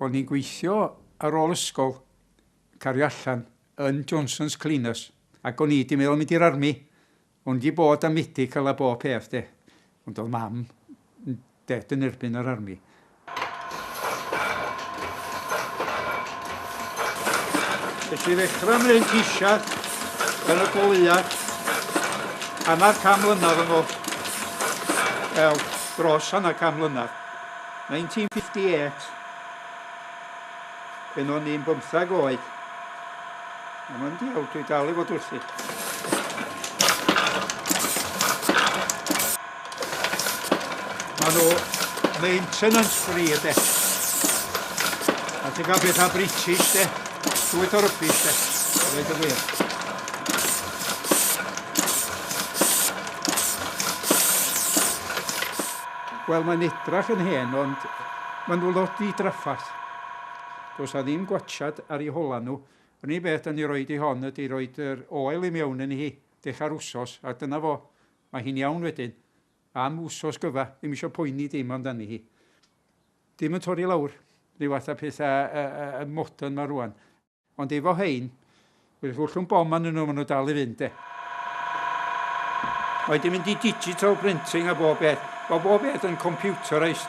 O'n i'n gweithio ar ôl ysgol, cario allan, yn Johnson's Cleaners. Ac o'n i 'di meddwl mynd i'r army. O'n i 'di bod am medical a bob peth de. Ond oedd mam yn dead yn erbyn yr army. Nes i ddechrau mhrentisiad yn y goleuad hanner can mlynedd yn ôl. Wel, dros hanner can mlynedd. 1958, pan o'n i'n bymthag oed. A mae'n diawl, dwi dal i fod wrthi. Maen nhw maintenance free de. A ti'n cael pethau British de. Llwyth o rubbish de. Dweud y gwir. Wel, mae'n edrach yn hen, ond maen nhw lot di draffarth. Does 'na ddim gwatshad ar eu hola nhw. Yr unig beth 'dan ni roid i hon ydi roid yr oel i mewn yn hi decha'r wsos, a dyna fo. Mae hi'n iawn wedyn. Am wsos gyfa. Ddim isio poeni dim amdani hi. Dim yn torri lawr, ryw fath â pethau modern 'ma rŵan. Ond efo hein, wedi gollwng bom arnyn nhw, maen nhw dal i fynd de. Mae wedi mynd i digital printing a bob beth. Mae bob beth yn computerised.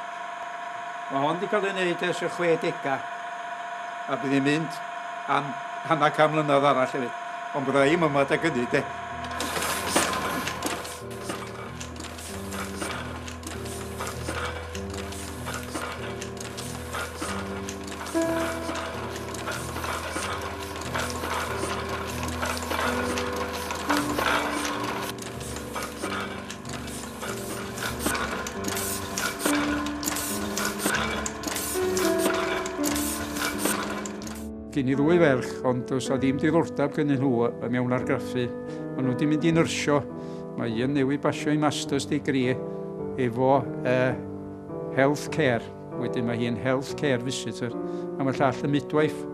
Mae hon wedi cael ei wneud ers y 60au. A bydd hi'n mynd am hanner can mlynedd arall hefyd. Ond bydda i'm yma adeg hynny de. Gen i ddwy ferch, ond does 'na ddim diddordeb gennyn nhw mewn argraffu. Maen nhw wedi mynd i nyrsio. Mae un newydd basio ei master's degree efo health care. Wedyn mae hi'n health care visitor, a mae llall yn midwife.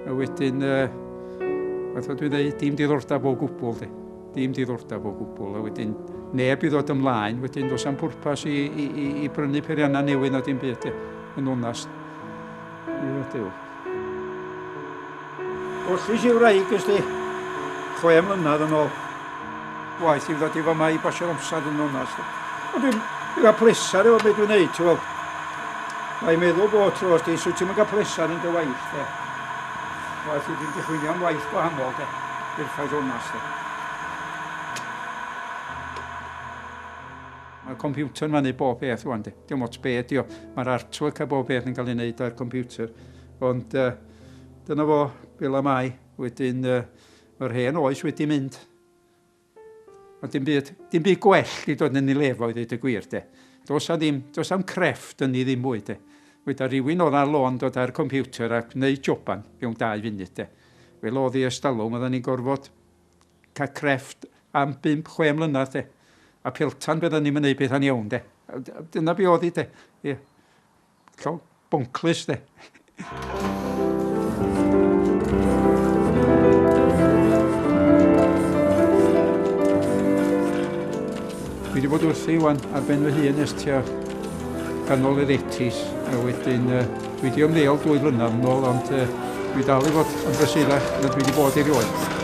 A wedyn, fatha dwi'n dweud, dim diddordeb o gwbl, de. Dim diddordeb o gwbl. A wedyn, neb i ddod ymlaen, wedyn does am pwrpas i, i, i, i brynu peiriannau newydd na dim byd, de. Yn onast. Ie, Duw. Gollis i wraig, ysdi, 6 mlynedd yn ôl. Waeth i ddod i fama i basio'r amser yn onast. Ond dwi'n dwi cael pleser efo beth dwi'n neud, ti'n gweld. Mae'n meddwl bod tro, os di, so ti'n cael pleser yn dy waith, de. Waeth i ddim di chwilio am waith gwahanol, de. I'r ffaith onast, de. Mae'r computer ma'n neud bob peth rwan, de. Dim ots be ydi o. Mae'r artwork a bob peth yn cael ei wneud ar computer. Ond dyna fo, fel y mae. Wedyn, mae'r hen oes wedi mynd. Ond dim byd, dim byd gwell di dod yn ei le fo i ddweud y gwir, de. Does a ddim, does am crefft yn ni ddim mwy, de. Weda rhywun oedd ar lôn dod ar computer a gwneud joban mewn 2 funud, de. Fel oedd hi ers talwm, oedden ni'n gorfod cael crefft am 5-6 mlynedd, de. A peltan bydden ni'n mynd pethau'n iawn, de. Dyna be oedd hi, de. Ie. Llong bonclus, de. Dwi wedi bod wrthi wan ar ben fy hun ers tua ganol yr 80s a wedyn dwi wedi ymddeol 2 flynedd yn ôl ond dwi dal i fod yn brysurach na dwi wedi bod erioed.